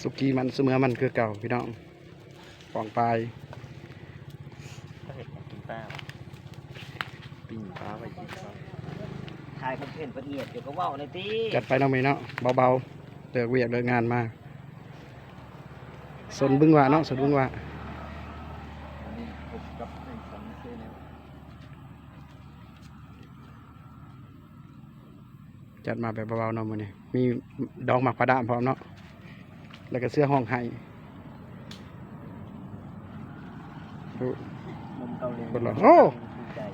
ສຸກີ້ມັນຊຸເມືອມັນຄືເກົ່າພີ່ນ້ອງ ປອງປາຍ. ເຮັດຫຍັງກິນປາວະ? ປີ້ງປາໄວ້ກິນເຂົ້າ. ຖ່າຍຄອນເທັນເພິ່ນງຽບຢູ່ກໍເວົ້າແດ່ຕິ. ຈັດໄປເນາະມື້ນີ້ເນາະ ເບົາໆ ເລີກວຽກເລີກງານມາ ສົນບຶງຫວ້າເນາະ ສົນບຶງຫວ້າ. ຈັດມາແບບເບົາໆເນາະມື້ນີ້ ມີດອກໝາກພະດາມພ້ອມເນາະ ແລ້ວກໍເສືອຮ້ອງໄຫ້. ໂອ້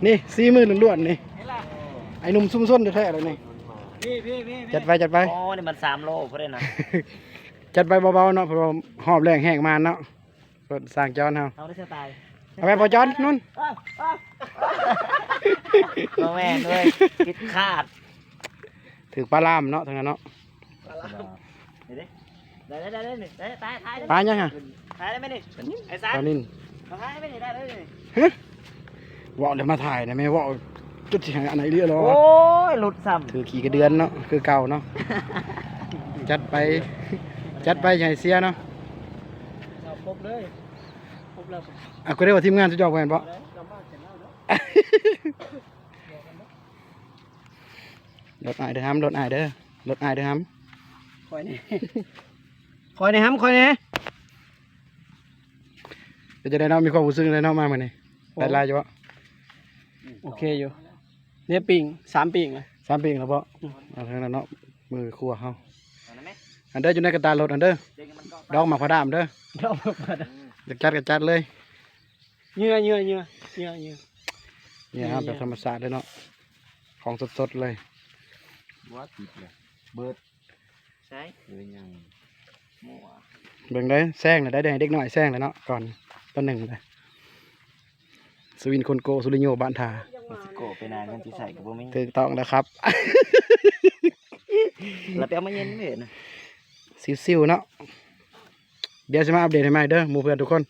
ນີ້ສີມືລ້ວນໆ ນີ້ ໄອ້ໜຸ່ມຊຸມຊົນແທ້ໆ ແລ້ວນີ້. ຈັດໄປ ຈັດໄປ. ອໍ ນີ້ມັນສາມໂລພຸ້ນເດ້ນະ. ຈັດໄປເບົາໆເນາະ ເພາະວ່າຮອບແລ້ງແຮງມາເນາະ. ເພິ່ນສ້າງຈອນເຮົາ ເອົາໄດ້ສະໄຕ ເອົາໄປບໍ່ຈອນນຸ່ນ. ບໍ່ແມ່ນເວີຍ ຜິດຄາດ. ຖືກປາລາມເນາະ ທາງນັ້ນເນາະ. ປາລາມ ນີ້ເດ້ ໄດ້ ໄດ້ ໄດ້ ໄດ້ ນີ້ ໄດ້ ຕາຍ ຕາຍ ປາຫຍັງອະ? ຕາຍໄດ້ໄໝນີ້? ໄອ້ສາ ປານິນ ມາຖ່າຍໄດ້ໄໝນີ້? ຮະ ເວົ້າແລ້ວມາຖ່າຍນະແມ່ ເວົ້າຈົນຊິໃຫ້ອັນໃດເລີຍ. ໂອ້ຍ ຫຼຸດຊ້ຳ ຖືຂີ້ກະເດືອນເນາະ ຄືເກົ່າເນາະ. ຈັດໄປ ຈັດໄປ ຢ່າໃຫ້ເສຍເນາະ. ຄົບເລີຍ ຄົບແລ້ວ. ອ່ະ ກໍໄດ້ວ່າທີມງານສຸດຍອດແມ່ນບໍ່? ລົດອ້າຍເດີຫຳ ລົດອ້າຍເດີ ລົດອ້າຍເດີຫຳ. ຂ້ອຍນີ້ ຂ້ອຍນີ້ຫຳ ຂ້ອຍນີ້. ເປັນຈັ່ງໃດເນາະ ມີຄວາມຮູ້ສຶກຈັ່ງໃດເນາະ ມາມື້ນີ້? ໂອ້ ໄດ້ຫຼາຍຢູ່ບໍ່? ໂອເຄຢູ່ ເນຍ ປີ້ງ ສາມປີ້ງ ສາມປີ້ງແລ້ວບໍ່? ອືມ ເອົາທາງນັ້ນເນາະ ມືຄົວເຮົາ. ອັນເດີ ຢູ່ໃນກະຕ່າລົດອັນເດີ ດອກໝາກພະດາມເດີ ດອກໝາກພະດາມ ຢາກຈັດກໍຈັດເລີຍ. ເຫຍື່ອ ເຫຍື່ອ ເຫຍື່ອ ເຫຍື່ອ ເຫຍື່ອ ເຫຍື່ອ ເຫຍື່ອແບບທຳມະຊາດເລີຍເນາະ ຂອງສົດໆເລີຍ. ບໍ່ຕິດເລີຍ ເບີດ ໃສ ເອີ ຍັງ ໝວກ ເບິ່ງເດີ ແຊງແລ້ວໄດ້ ເດັກນ້ອຍແຊງແລ້ວເນາະ ກ່ອນ ຕົວໜຶ່ງເລີຍ. ສະວິນ ຄົນໂກ ສຸລິໂຍ ບ້ານທ່າ ຊິໂກໄປນາ ເງິນຊິໃຊ້ກໍບໍ່ມີ. ຖືກຕ້ອງແລ້ວຄັບ. ແລ້ວໄປເອົາມາເຢັນເລີຍນະ. ຊິວໆເນາະ ດຽວຊິມາອັບເດດໃຫ້ໃໝ່ເດີ ໝູ່ເພື່ອນທຸກຄົນ.